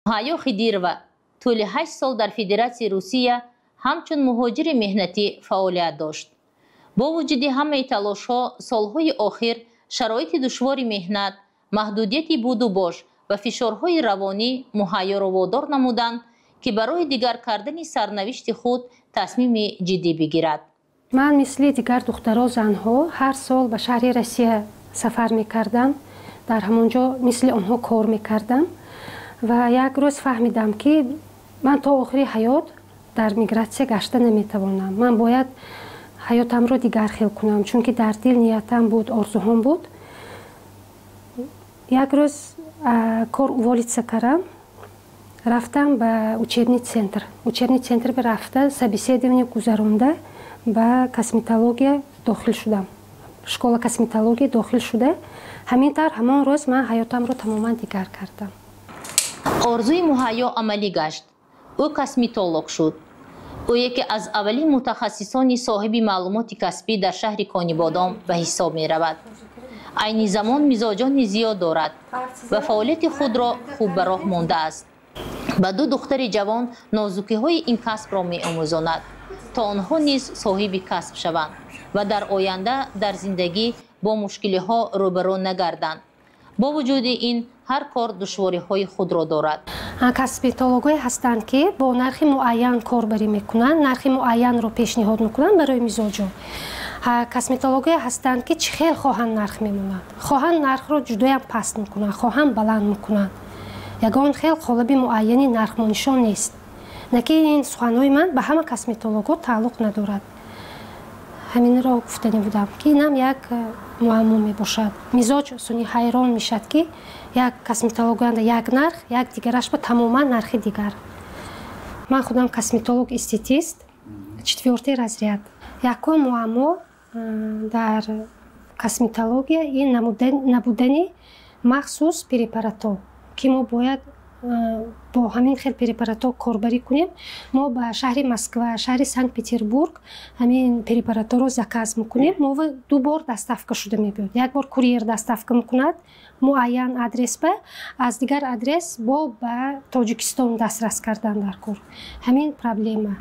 Муҳайё Хидирова тӯли 8 сол дар Федератсияи Русия ҳамчун муҳоҷири меҳнатӣ фаъолият дошт. Бо вуҷуди ҳамаи талошҳо, солҳои охир шароити душвори меҳнат, маҳдудияти буду бош ва фишорҳои равонӣ Муҳайёро водор намуданд, ки барои дигар кардани сарнавишти худ тасмими ҷиддӣ бигирад. Ман мисли дигар духтаро, занҳо ҳар сол ба шаҳри Россия сафар мекардам, дар ҳамон ҷо мисли онҳо кор мекардам ва як рӯз фаҳмидам, ки ман то охири ҳаёт дар мигратсия гашта наметавонам. Ман бояд ҳаётамро дигар хел кунам, чунки дар дил ниятам буд, орзуҳом буд. Як рӯз кор уволиться кардам, рафтам ба учебный центр. Учебный центр рафта, собеседование гузаронда, ба косметология дохил шудам. Школа косметология дохил шуда, ҳамин тавр ҳамон рӯз ман ҳаётамро тамоман дигар кардам. Орзуи Муҳайё амалӣ гашт. Ӯ косметолог шуд. Ӯ яке аз аввалин мутахассисони соҳиби маълумоти касбӣ дар шаҳри Конибодом ба ҳисоб меравад. Айни замон мизоҷони зиёд дорад ва фаъолияти худро хуб ба роҳ мондааст. Ба ду духтари ҷавон нозукиҳои ин касбро меомӯзонад, то онҳо низ соҳиби касб шаванд ва дар оянда дар зиндагӣ бо мушкилиҳо рӯбарӯ нагарданд. Бо вуҷуди ин, ҳар кор душвориҳои худро дорад. Косметологҳое ҳастанд, ки бо нархи муайян корбарӣ мекунанд, нархи муайянро пешниҳод мекунанд барои мизоҷон. Косметологҳое ҳастанд, ки чӣ хел хоҳанд нарх мемонанд, хоҳанд нархро ҷудоям паст мекунанд, хоҳанд баланд мекунанд. Ягон хел қолаби муайяни нархмонишон нест. На ки ин суханҳои ман ба ҳама косметологҳо тааллуқ надорад. Ҳаминро гуфтанӣ будам, ки инам як муаммо мебошад. Мизоҷ суни ҳайрон мешавад, ки як косметологанда як нарх, як дигараш ба тамоман нархи дигар. Ман худам косметолог эстетист, четвертый разряд. Якум муаммо дар косметология ин набудани махсус препаратҳо, ки мо бояд бо ҳамин хел препаратҳо корбарӣ кунем. Мо ба шаҳри Москва, шаҳри Санкт Петербург ҳамин препаратҳоро заказ мекунем. Мо ду бор доставка шуда мебиёд. Як бор курьер доставка мекунад муайян адрес ба, аз дигар адрес бо ба Тоҷикистон дастрас кардан дар кор. Ҳамин проблема.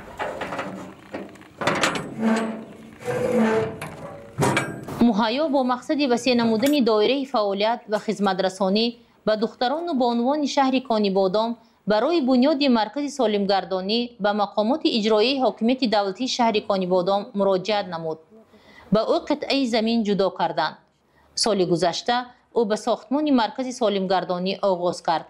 Муҳайё бо мақсади васеъ намудани доираи фаъолият ва хизматрасонӣ ба духтарону бонувони шаҳри Конибодом барои бунёди маркази солимгардонӣ ба мақомоти иҷроияи ҳокимияти давлатии шаҳри Конибодом муроҷиат намуд. Ба ӯ қитъаи замин ҷудо карданд. Соли гузашта ӯ ба сохтмони маркази солимгардонӣ оғоз кард,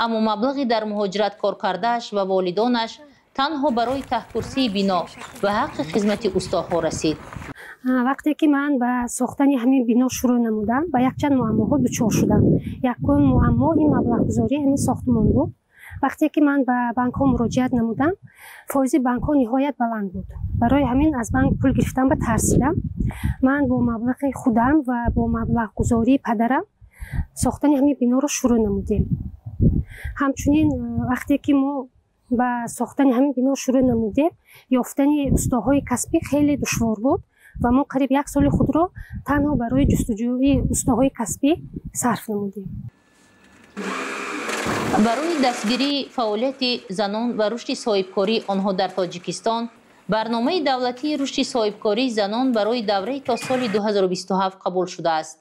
аммо маблағи дар муҳоҷират коркардааш ва волидонаш танҳо барои таҳкурсии бино ва ҳаққи хизмати устоҳо расид. Вақте ки ман ба сохтани ҳамин бино шурӯъ намудам, ба якчанд муаммоҳо дучор шудам. Якум муаммо ин маблағгузории ҳамин сохтмон буд. Вақте ки ман ба банкҳо муроҷиат намудам, фоизи банкҳо ниҳоят баланд буд. Барои ҳамин аз банк пул гирифтан ба тарсидам. Ман бо маблағи худам ва бо маблағгузории падарам сохтани ҳамин биноро шурӯъ намудем. Ҳамчунин вақте ки мо ба сохтани ҳамин бино шурӯъ намудем, ёфтани устоҳои касбӣ хеле душвор буд ва мо қариб як соли худро танҳо барои ҷустуҷӯи устоҳои касбӣ сарф намудем. Барои дастгирии фаъолияти занон ва рушди соҳибкории онҳо дар Тоҷикистон барномаи давлатии рушди соҳибкории занон барои давраи то соли 2027 қабул шудааст.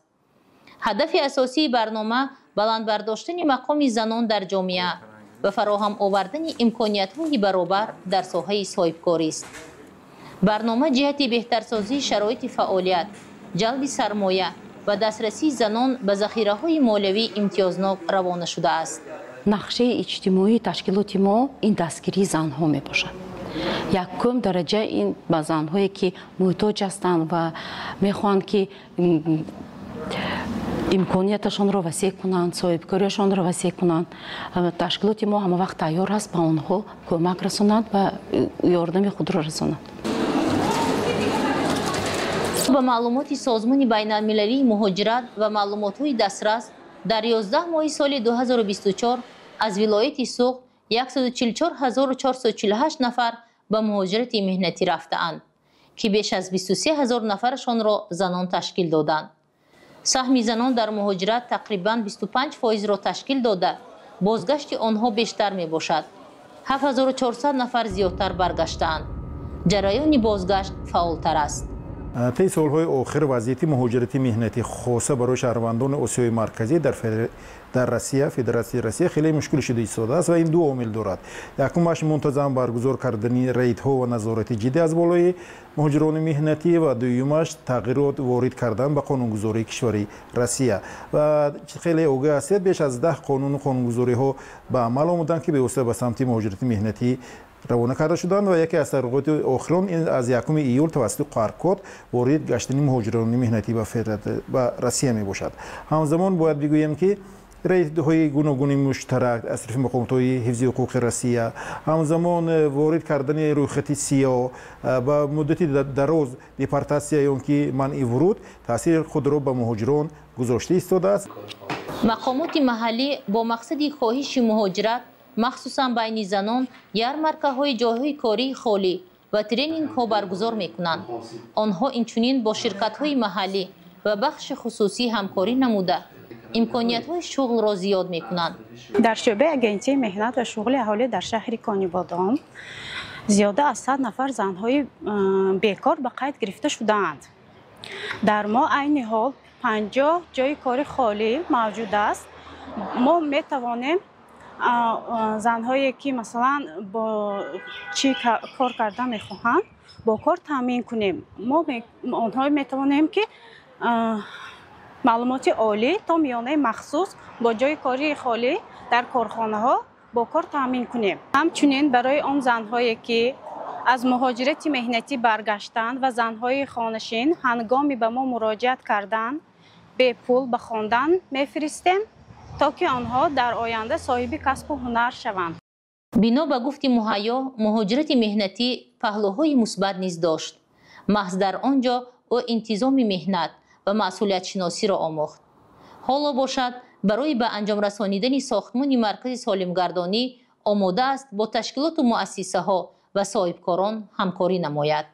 Ҳадафи асосии барнома баланд бардоштани мақоми занон дар ҷомеа ва фароҳам овардани имкониятҳои баробар дар соҳаи соҳибкорист. Барнома ҷиҳати беҳтарсозии шароити фаъолият, ҷалби сармоя ва дастрасии занон ба захираҳои молиявии имтиёзнок равона шудааст. Нақшаи иҷтимоии ташкилоти мо ин дастгирии занҳо мебошад. Якум дараҷа ин ба занҳое, ки муҳтоҷ ҳастанд ва мехоҳанд, ки имконияташонро васеъ кунанд, соҳибкориашонро васеъ кунанд. Ташкилоти мо ҳама вақт тайёр аст ба онҳо кӯмак расонад ва ёрдами худро расонад. Ба маълумоти Созмони байналмилалии муҳоҷират ва маълумотҳои дастрас, дар 11 моҳи соли 2024 аз вилояти Суғд 144 448 нафар ба муҳоҷирати меҳнатӣ рафтаанд. Ки беш аз 23 ҳазор нафарашонро занон ташкил доданд. Саҳми занон дар муҳоҷират тақрибан 25 фоизро ташкил дода, бозгашти онҳо бештар мебошад. 7400 нафар зиёдтар баргаштаанд. Ҷараёни бозгашт фаъолтар аст. Тайи солҳои охир вазъияти муҳоҷирати меҳнатӣ, хоса барои шаҳрвандони Осиёи Марказӣ дар Россия, Федератсияи Россия, хеле мушкил шуда истодааст ва ин ду омил дорад. Якумаш, мунтазам баргузор кардани рейдҳо ва назорати ҷиддӣ аз болои муҳоҷирони меҳнатӣ, ва дуюмаш, тағйирот ворид кардан ба қонунгузории кишвари Россия. Ва хеле огаҳ ҳастед, беш аз 10 қонуну қонунгузориҳо ба амал омаданд, ки бевосита ба самти муҳоҷирати меҳнатӣ равона карда шуданд, ва яке аз тағйироти охирон ин аз 1 июл тавассути QR-код ворид гаштани муҳоҷирони меҳнатӣ ба Россия мебошад. Ҳамзамон бояд бигӯем, ки рейдҳои гуногуни муштарак аз тарафи мақомотҳои ҳифзи ҳуқуқи Россия, ҳамзамон ворид кардани рӯйхати сиёҳ, ба муддати дароз депортатсия ё ки манъи вуруд таъсири худро ба муҳоҷирон гузошта истодааст. Мақомоти маҳаллӣ бо мақсади коҳиши муҳоҷират, махсусан байни занон, ярмаркаҳои ҷойҳои кории холӣ ва тренингҳо баргузор мекунанд. Онҳо инчунин бо ширкатҳои маҳаллӣ ва бахши хусусӣ ҳамкорӣ намуда, имкониятҳои шуғлро зиёд мекунанд. Дар шӯъбаи Агентии меҳнат ва шуғли аҳолӣ дар шаҳри Конибодом зиёда аз 100 нафар занҳои бекор ба қайд гирифта шудаанд. Дар мо айни ҳол 50 ҷойи кори холӣ мавҷуд аст. Мо метавонем занҳое, ки масалан бо чӣ кор карда мехоҳанд, бо кор таъмин кунем. Мо онҳо метавонем, ки маълумоти олӣ то миёнаи махсус бо ҷойи кори холӣ дар корхонаҳо бо кор таъмин кунем. Ҳамчунин барои он занҳое, ки аз муҳоҷирати меҳнатӣ баргаштанд ва занҳои хонашин, ҳангоми ба мо муроҷиат кардан, бепул ба хондан мефиристем, то ки онҳо дар оянда соҳиби касбу ҳунар шаванд. Бино ба гуфти Муҳайё, муҳоҷирати меҳнатӣ паҳлӯҳои мусбат низ дошт. Маҳз дар он ҷо ӯ интизоми меҳнат ва масъулиятшиносиро омӯхт. Ҳоло бошад, барои ба анҷом расонидани сохтмони маркази солимгардонӣ омода аст бо ташкилоту муассисаҳо ва соҳибкорон ҳамкорӣ намояд.